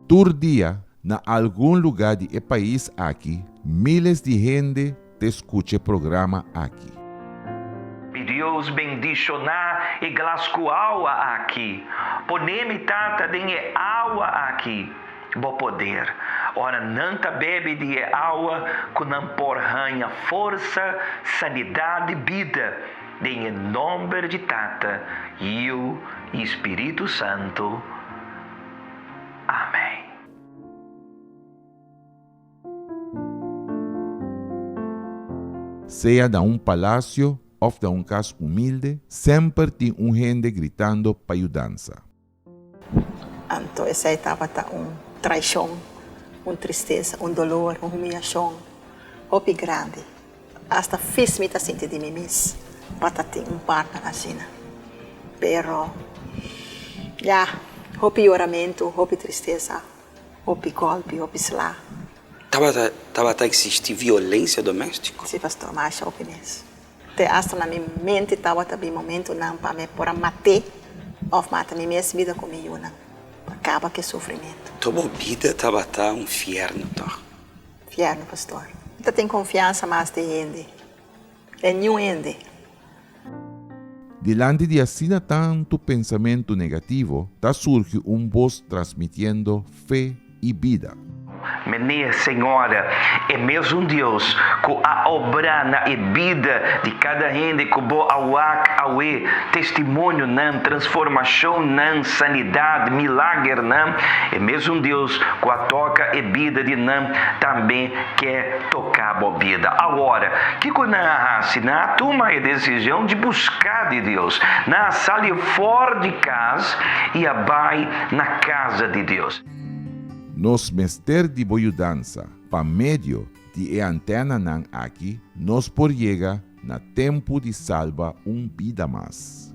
Tur dia, na algun lugá di e pais aki, míles di hende ta skucha e programa aki. Mi Dios bendishoná e glas ku awa aki. Pone mi Tata den e awa aki Bo poder. Ora nan ta bebe di e awa ku nan por haña forsa, sanidat i bida den e nòmber di Tata, Yiu i Spiritu Santu. Amèn. Sea na un palacio of na un cas humilde, semper tin un hende gritando pa yudansa. Anto esei tabata un traishon, un tristesa, un dolor, un humiyashon hopi grandi. Asta fis mi ta sinti di mi mes pa ta tin un partner asina. Pero, ya, hopi yoramentu, hopi tristesa, hopi golpi, hopi sla. Tabata tabata existi violencia domestico? Si, pastor, masha hopi mes. Te asta na mi mente tabata bin momentunan pa mi por a mat'é of mata mi mes bida ku mi yunan pa kaba ku e sufrimentu. Tur bo bida tabata un fierno, tòg? Fierno, pastor. Mi ta tin konfiansa mas den hende, den niun hende. Dilanti di asina tantu pensamentu negativo ta surgi un bos transmitiendo fe i bida. Meneer, Señora, e mesun Dios cu a obra na e bida di cada hende cu bo a wak awe, testimonionan, transformacionnan, sanidad, milagernan, e mesun Dios cu a toca e bida di nan tambe ke toca bo bida. Awor, kico nan a haci? Nan a tuma e decision di busca di Dios. Nan a sali for di cas y a bay na casa di Dios. Nos mester di bo yudansa. Pa medio di e antenanan aki nos por yega na tempu di salba un bida mas.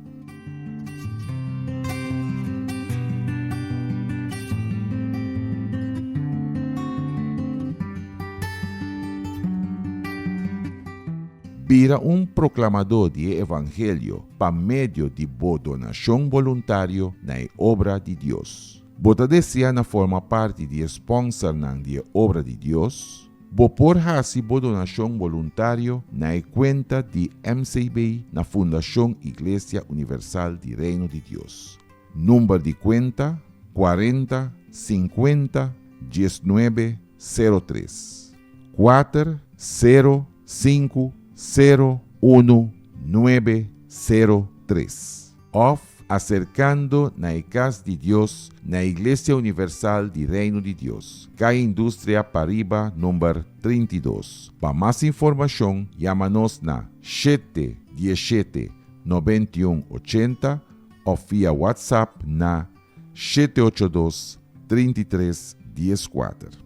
Bira un proklamadó di e evangelio pa medio di bo donashon boluntario na e obra di Dios. Bo ta deseá na forma parti di e spònsernan di e obra di Dios? Bo por hasi bo donashon boluntario na e kuenta di MCB na Fundashon Iglesia Universal di Reino di Dios. Number di kuenta, 40 50 19 03. 4 0 5 0 1 9 0 3. Òf aserkando na e kas di Dios na Iglesia Universal di Reino di Dios, Kaya Industria Pariba number 32. Pa mas informashon yama nos na shete diesshete 91 80 òf via WhatsApp na shete ocho dos 33 dieskuater.